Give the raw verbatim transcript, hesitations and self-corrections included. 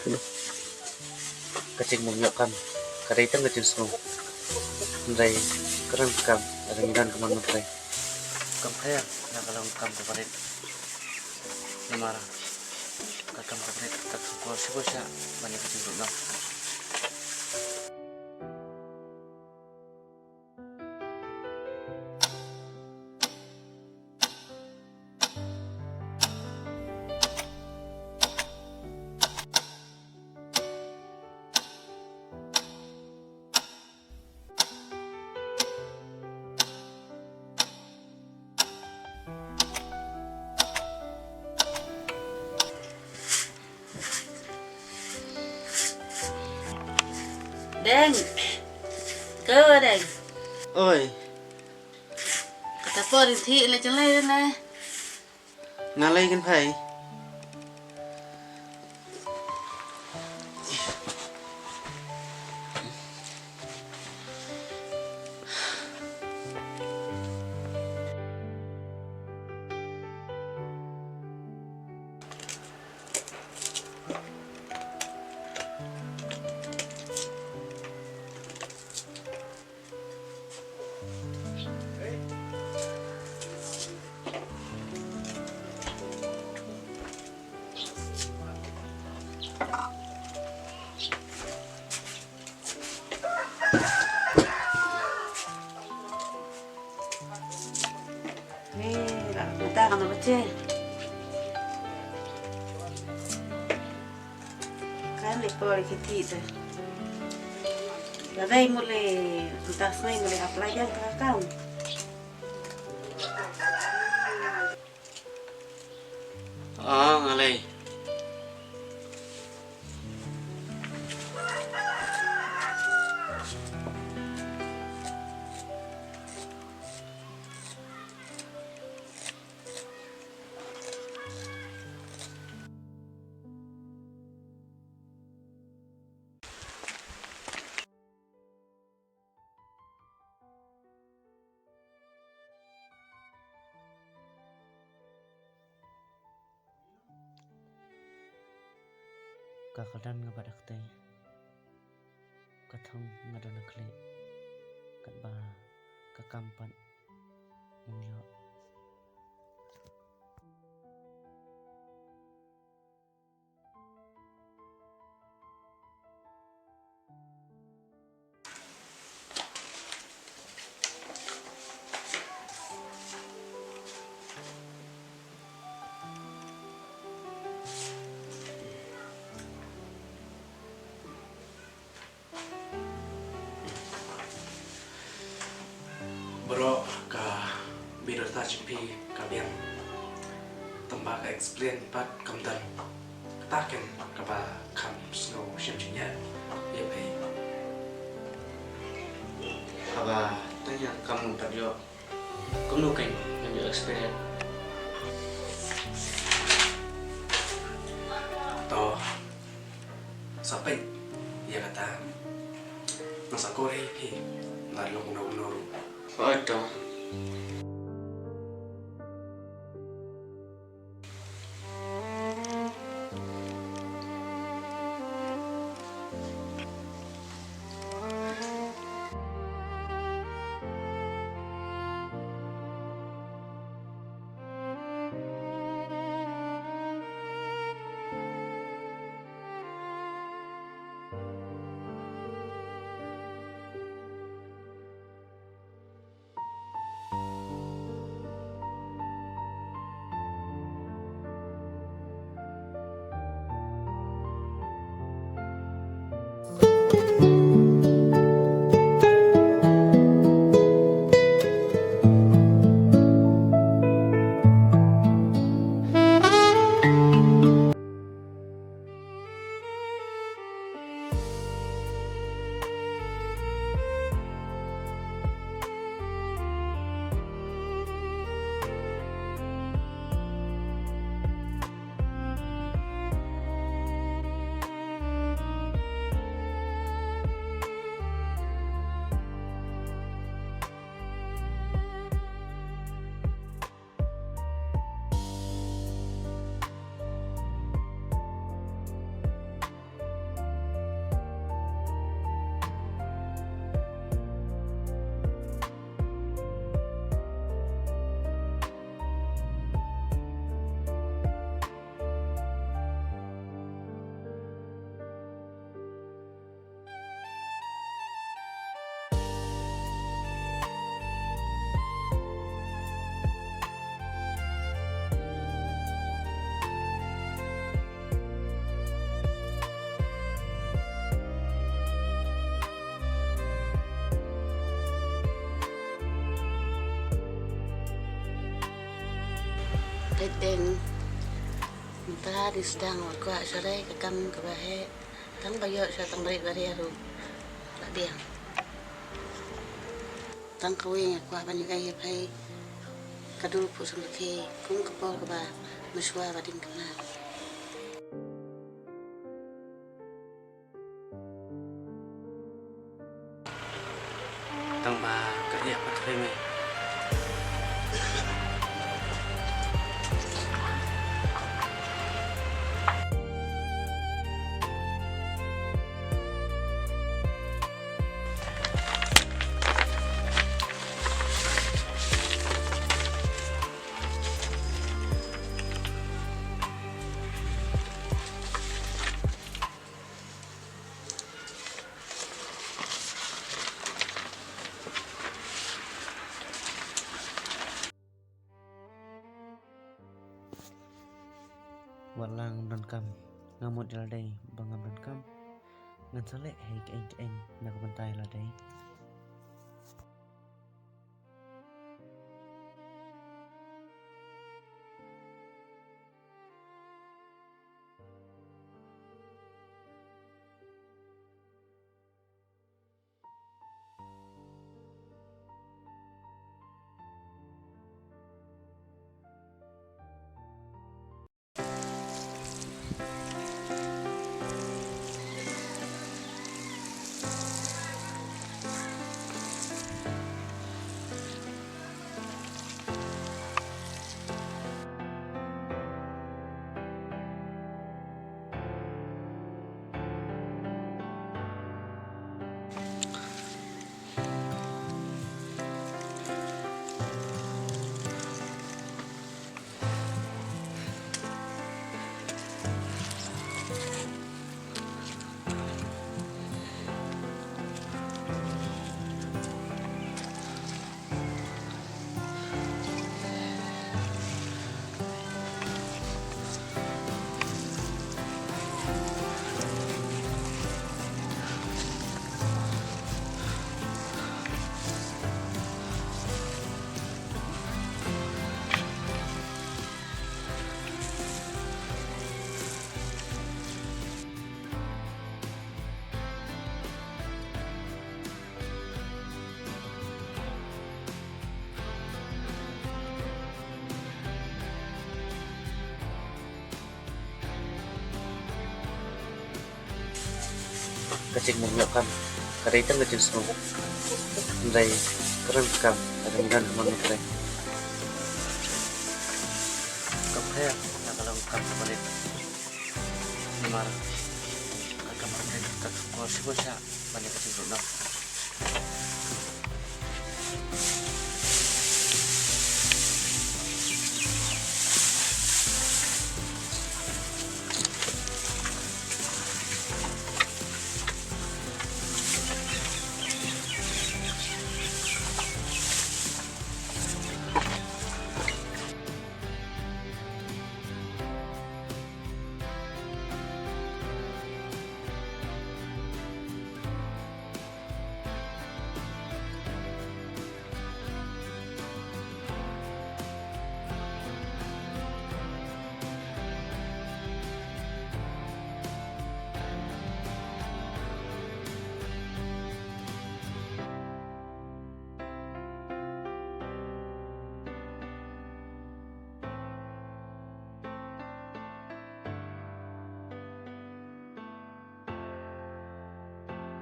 Ka jingbym ïoh kam ka dei tang ka jingsngew. Hynrei ka donkam lada ngi don ka mon Myntoi. Kam pher na ka long kam kaba rit. Namar ka kam kaba rit ka kham kor shibun sha ban ïa ka jingduh noh. Deng. Ko Deng. Oi. Kata por ri thi le chalai le. Nga lei kan phai. Hei, la nta kana bache. Kan le por ki ti te. La dai mule nta snai mule apply jang ka kam. Ah, nga lei. Ka kyrdan nga bad ka kti, ka thong nga don ha khlieh, katba ka kam pat ngam ïoh. Baroh ka bynta jong phi ka biang. Tangba ka experience pat kam don. Kata keiñ kaba kham sngew shem jingeh ïa phi. Haba tang ïa kam ngam pat ïoh, kumno keiñ ngam ïoh experience. To, sa peit ïa kata. Nga sa kor ïa phi lada long kumno kumno ruh. Hooid to. Deng mynta dang sdang wat kwah shalei ka kam kaba heh. Tang ba ïoh sha tang bret bret ruh la biang. Tang kawei nga kwah ban ïoh ai ïa phi ka dur phuh samrkhie kum ka por kaba mynshuwa ba dang kynmaw. Tang ba ka ïa pat khlem. Wat la ngam donkam, nga mut ïa lade ba ngam donkam. Ngan sa leh hi keiñ keiñ na ka bynta ïa lade. Ka jingmut ïoh kam ka dei tang ka jingsngew. Hynrei ka rem kam ka dang don ha man u Blei. Ka pher na ka long kam ka barit. Namar ka kam ka barit ka kwah shibun shah ban ïa ka jingmut ïoh kam.